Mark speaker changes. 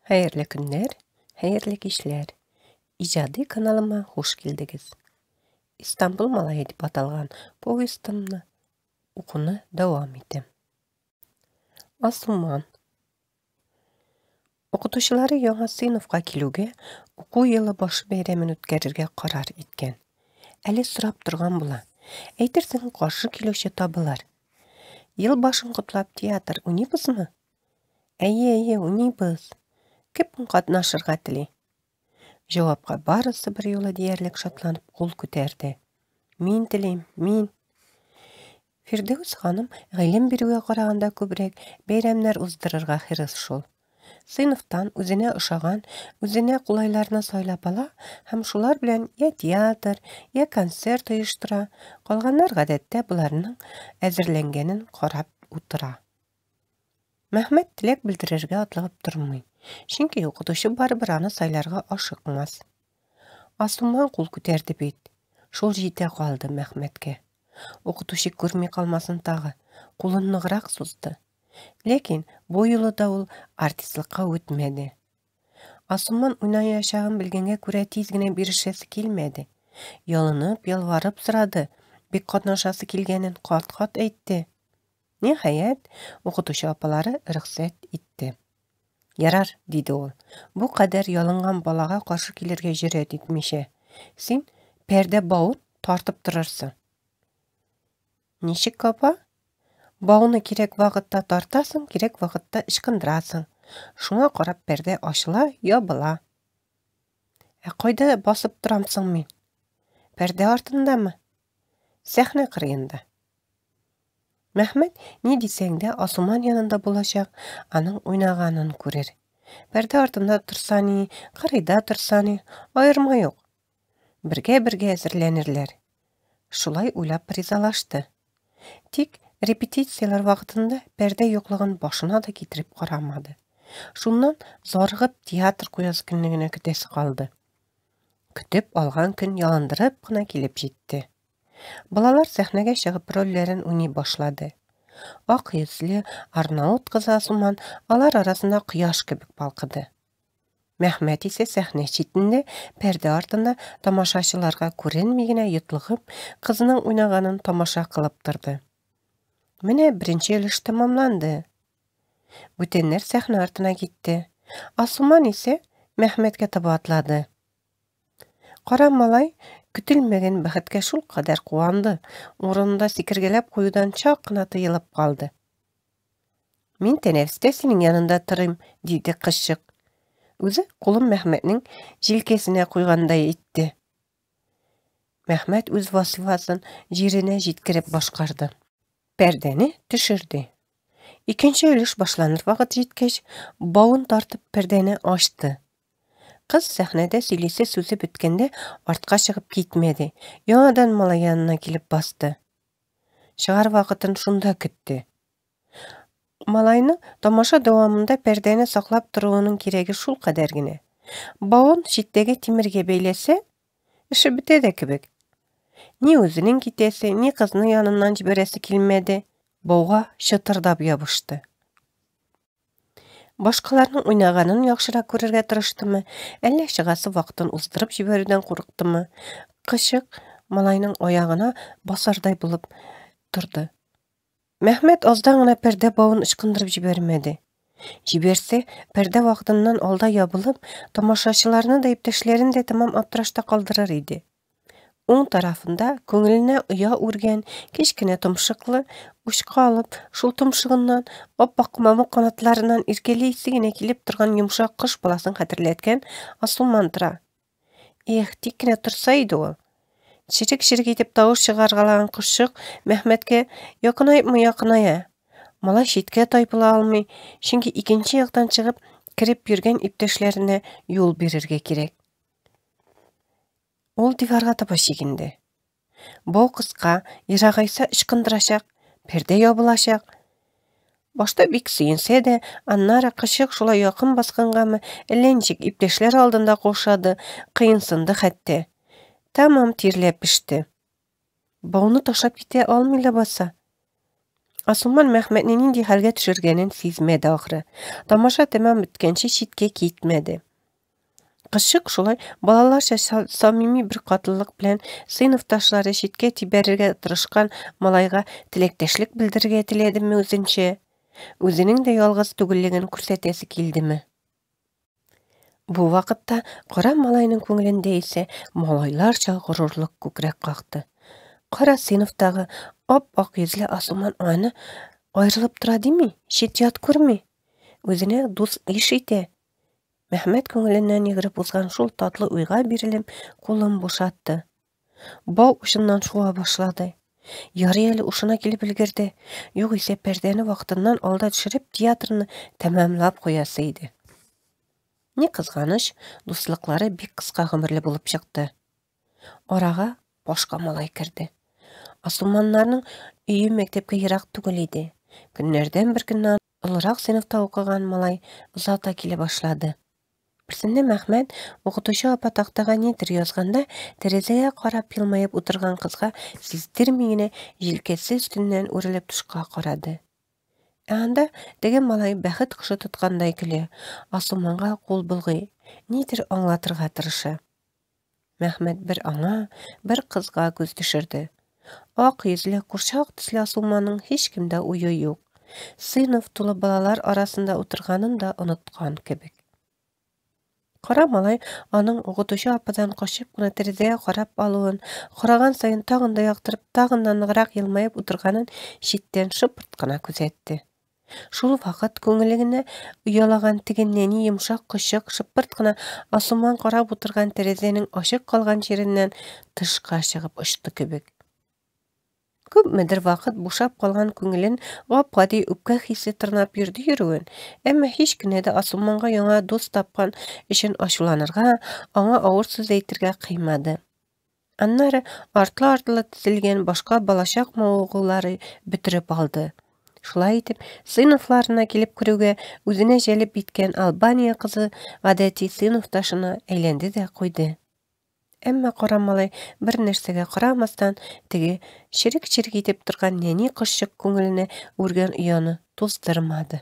Speaker 1: Хәерле көннәр, хәерле кичләр. Иҗади каналыма хуш килдегез. Истанбул малае дип аталган повестымны укуны дәвам итәм. Асылман. Укытучылары яңа сыйныфка килүгә уку елы башы бәйрәмен үткәрергә карар иткән. Әле сорап торган була. Әйтерсең, каршы килүче табылыр. Ел башын котлап театр уйныйбызмы? Әйе, әйе, уйныйбыз. Кем катнашырга тели? Җавапка барысы берьюлы диярлек шатланып кул күтәрде. Мин телим, мин. Фирдәүс ханым гыйлем бирүгә караганда күбрәк бәйрәмнәр уздырырга хирыс шул. Сыйныфтан үзенә ошаган, үзенә кулайларны сайлап ала һәм шулар белән я театр, я концерт оештыра, калганнар гадәттә боларның әзерләнгәнен карап утыра. Мәхмәт теләк белдерергә атлыгып тормый, чөнки укытучы барыбер аны сайларга ашыкмас. Асылман кул күтәрде бит. Шул җитә калды Мәхмәткә. Укытучы күрми калмасын тагы, кулын ныграк сузды. Ләкин бу юлы да ул артистлыкка үтмәде. Асылман уйнаячагын белгәнгә күрә тиз генә бирешәсе килмәде. Ялынып, ялварып сорады, бик катнашасы килгәнен кат-кат әйтте. Ниһаять, укытучы апалары рөхсәт итте. Ярар, диде ул, бу кадәр ялынган балага каршы килергә җөрьәт итмичә. Син пәрдә бавын тартып торырсың. Ничек, апа? Бауны кирәк вакытта тартасың, кирәк вакытта ычкындырасың. Шуңа карап пәрдә ачыла, ябыла. Ә кайда басып торам соң мин? Пәрдә артындамы? Сәхнә кырыенда. Мәхмәт, ни дисәң дә, Асуман янында булачак, аның уйнаганын күрер. Пәрдә артында торса ни, кырыйда торса ни, аерма юк. Бергә-бергә әзерләнерләр. Шулай уйлап ризалашты. Тик репетицияләр вакытында пәрдә юклыгын башына да китереп карамады. Шуннан зарыгып театр куясы көнне генә көтәсе калды. Көтеп алган көн ялындырып кына килеп җитте. Балалар сәхнәгә чыгып рольләрен уйный башлады. Ак йөзле Арнаут кызы Асуман алар арасында кояш кебек балкыды. Мәхмәт исә сәхнә читендә, пәрдә артында тамашачыларга күренми генә йотлыгып, кызының уйнаганын тамаша кылып торды. Менә беренче өлеш тәмамланды. Бүтәннәр сәхнә артына китте. Асуман исә Мәхмәткә таба атлады. Кара малай көтелмәгән бәхеткә шулкадәр куанды, урынында сикергәләп куюдан чак кына тыелып калды. Мин тәнәфестә синең янында торыйм, диде кызчык. Үзе кулын Мәхмәтнең җилкәсенә куйгандай итте. Мәхмәт үз вазифасын җиренә җиткереп башкарды. Пәрдәне төшерде. Икенче өлеш башланыр вакыт җиткәч, бавын тартып пәрдәне ачты. Кыз сәхнәдә сөйлисе сүзе беткәндә артка чыгып китмәде, яңадан малай янына килеп басты. Чыгар вакытын шунда көтте. Малайның тамаша дәвамында пәрдәне саклап торуының кирәге шул кадәр генә. Бавын читтәге тимергә бәйләсә, эше бетә дә кебек. Ни үзенең китәсе, ни кызны яныннан җибәрәсе килмәде, бауга чытырдап ябышты. Башкаларның уйнаганын яхшырак күрергә тырыштымы, әллә чыгасы вакытын уздырып җибәрүдән курыктымы, кычык малайның аягына басардай булып торды. Мәхмәт аздан гына пәрдә бавын ычкындырып җибәрмәде. Җибәрсә, пәрдә вакытыннан алда ябылып, тамашачыларны да иптәшләрен дә тәмам аптырашта калдырыр иде. Уң тарафында күңеленә оя үргән кечкенә томшыклы учка алып, шул томшыгыннан ап-ак мамык канатларыннан иркәлисе генә килеп торган йомшак кош баласын хәтерләткән Асылман тора. Эх, тик кенә торса иде ул. Черек-черек итеп тавыш чыгаргалаган кошчык Мәхмәткә якынаепмы якыная. Малай читкә тайпыла алмый, чөнки икенче яктан чыгып кереп йөргән иптәшләренә юл бирергә кирәк. Ул диварга таба чигенде. Бау кыска, ерагайса ычкындырачак, пәрдә ябылачак. Башта бик сөенсә дә, аннары кычык шулай якын баскангамы, әллә ничек иптәшләр алдында каушады, кыенсынды хәтта. Тәмам тирләп пеште. Бауны ташлап китә алмый ләбаса. Асылман Мәхмәтне нинди хәлгә төшергәнен сизмәде ахры. Тамаша тәмам беткәнче читкә китмәде. Кызчык шулай балаларча самими бер катылык белән сыйныфташлары читкә тибәрергә тырышкан малайга теләктәшлек белдерергә теләдеме үзенчә, үзенең дә ялгыз түгеллеген күрсәтәсе килдеме? Бу вакытта кара малайның күңелендә исә малайларча горурлык күкрәк какты. Кара сыйныфтагы ап-ак йөзле Асылман аны аерылып тора дими, чит-ят күрми. Үзенә дус иш итә. Мәхмәт күңеленнән йөгереп узган шул татлы уйга бирелеп, кулын бушатты. Бау очыннан шуа башлады. Ярый әле ушына килеп өлгерде. Югыйсә пәрдәне вакытыннан алда төшереп театрны тәмамлап куясы иде. Ни кызганыч, дуслыклары бик кыска гомерле булып чыкты. Арага башка малай керде. Асылманнарның өе мәктәпкә ерак түгел иде. Көннәрдән бер көнне олырак сыйныфта укыган малай озата килә башлады. Берсендә Мәхмәт, укытучы апа тактага нидер язганда, тәрәзәгә карап елмаеп утырган кызга сиздерми генә җилкәсе өстеннән үрелеп тышка карады. Ә анда теге малай бәхет кошы тоткандай көлә, Асылманга кул болгый, нидер аңлатырга тырыша. Мәхмәт бер аңа, бер кызга күз төшерде. Ак йөзле, курчак төсле Асылманның һичкемдә уе юк. Сыйныф тулы балалар арасында утырганын да оныткан кебек. Кара малай аның укытучы ападан качып кына тәрәзәгә карап алуын, караган саен тагын да яктырып, тагын да ныграк елмаеп утырганын читтән шыпырт кына күзәтте. Шул вакыт күңелегенә оялаган теге нәни йомшак кошчык шыпырт кына Асылман карап утырган тәрәзәнең ачык калган җиреннән тышка чыгып очты кебек. Күпмедер вакыт бушап калган күңелен гап-гади үпкә хисе тырнап йөрде йөрүен, әмма һич кенә дә Асылманга яңа дус тапкан өчен ачуланырга, аңа авыр сүз әйтергә кыймады. Аннары артлы-артлы тезелгән башка балачак мавыгулары бөтереп алды. Шулай итеп, сыйныфларына килеп керүгә үзенә җәлеп иткән Албания кызы гадәти сыйныфташына әйләнде дә куйды. Әмма кара малай бер нәрсәгә карамастан, теге черек-черек итеп торган нәни кошчык күңеленә үргән ояны туздырмады.